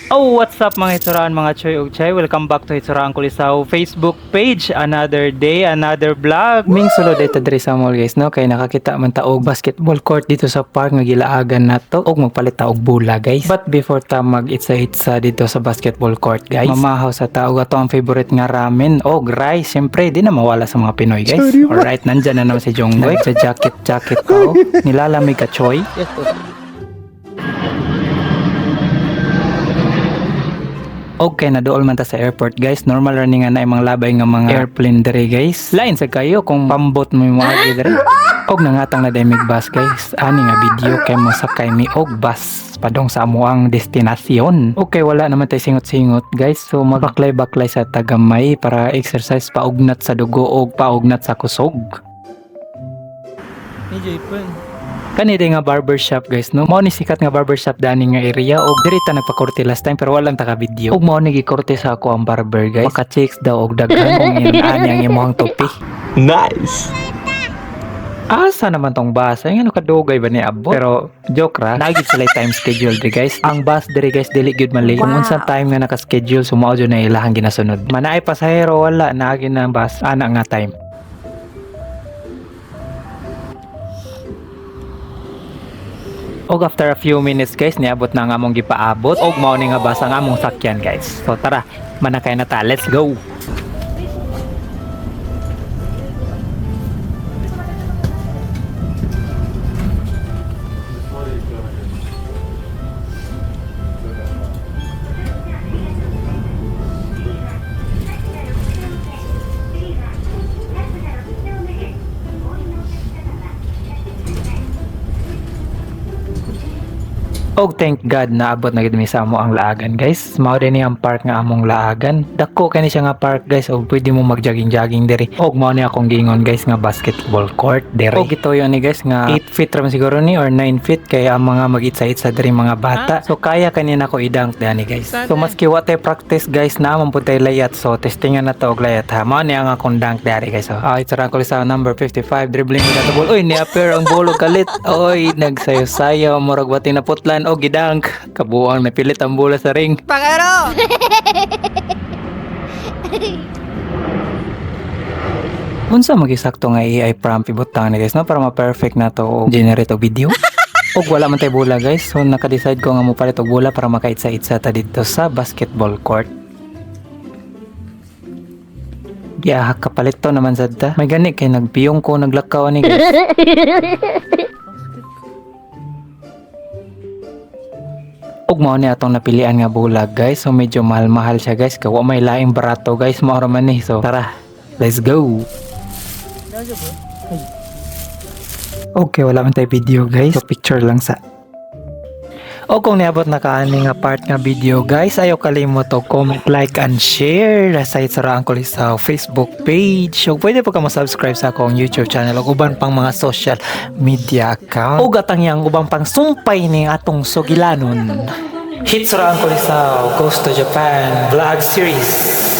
Oh, what's up, mga hitsuraan, mga choy ug chay? Welcome back to Hitsuraan Kulisaw Facebook page. Another day, another vlog. Ming sulod ay ta diri sa mall, guys, no? Kay nakakita man ta og basketball court dito sa park nga gilaagan nato og magpalit ta og bola, guys. But before ta mag itsa-itsa dito sa basketball court, guys, mamahaw sa ta og ato ang favorite nga ramen og rice. Siyempre, di na mawala sa mga Pinoy, guys. Alright, nandyan na naman si Jonggoy. Sa jacket-jacket ko. Nilalamig ka, choy. Okay, naduol man ta sa airport, guys. Normal ra ni nga na imong labay nga mga airplane dere, guys. Lain sa kayo kung pambot mo yung mga dere. Og nangatang na mig bus, guys. Ani nga video kay mo sakay mi og bus padong sa amoang destinasyon. Okay, wala naman tay singot-singot, guys. So magbaklay-baklay sa tagamay para exercise, paugnat sa dugo og paugnat sa kusog. Kani din nga barbershop, guys, no. Mao ni sikat nga barbershop dani nga area og diri ta nagpakorte last time pero walang taka video. Og mao ni gikorte sa ako ang barber, guys. Maka chicks daw og daghan kung ani ang imong topi. Nice. Asa naman tong bus? Ay, ngano kadugay ba ni abot? Pero joke ra, naa gyud sila time schedule diri, guys. Ang bus diri, guys, dili gyud mali. Kung unsa time nga naka-schedule, so mao jud na ilahang ginasunod. Manaay pasahero, wala naagi na ang bus ana nga time. Og after a few minutes, guys, niabot na ang among gipaabot og mao ni nga bus ang among sakyan, guys. So tara, manakay na ta. Let's go. Og thank God naabot na gid mi sa amo ang laagan, guys. Mao din ni ang park nga among laagan. Dako kani siya nga park, guys, og pwede mo magjogging-jogging diri. Og mao ni akong giingon, guys, nga basketball court diri. Og gituyo ni, guys, nga 8 feet ra man siguro ni or 9 feet kay ang mga mag-itsa-itsa diri mga bata. So kaya kani nako i-dunk dani, guys. So maski wa tay practice, guys, naa man pud tay layat, so testingan na to og layat ha. Mao ni ang akong dunk diri, guys. So, ah, it's ko sa number 55 dribbling with the ball. Oy, ni-appear ang bolo kalit. Oy, nagsayo-sayo murag wati naputlan og gidunk. Kabuang napilit ang bola sa ring. Pagaro! Unsa magisakto nga AI prompt ibutang ni, guys, no, para ma-perfect na to og generate og video. Og wala man tay bola, guys. So naka-decide ko nga mopalit og bola para makaitsa-itsa ta didto sa basketball court. Giahak kapalit to naman sad ta. May gani kay nagpiyong ko naglakaw ani, guys. Ug mao ni atong napilian nga bola, guys. So medyo mahal-mahal siya, guys. Kay wa may laing barato, guys. Mao ra man ni. So tara, let's go. Okay, wala man tayo video, guys. So picture lang sa. O kung niabot na ka ani nga part nga video, guys, ayaw kalimot og comment, like and share sa Itsara Uncle sa Facebook page. Ug pwede pa ka mo-subscribe sa akong YouTube channel ug uban pang mga social media account. Ug atang yang uban pang sumpay ni atong sugilanon. Hitsura Uncle sa Goes to Japan vlog series.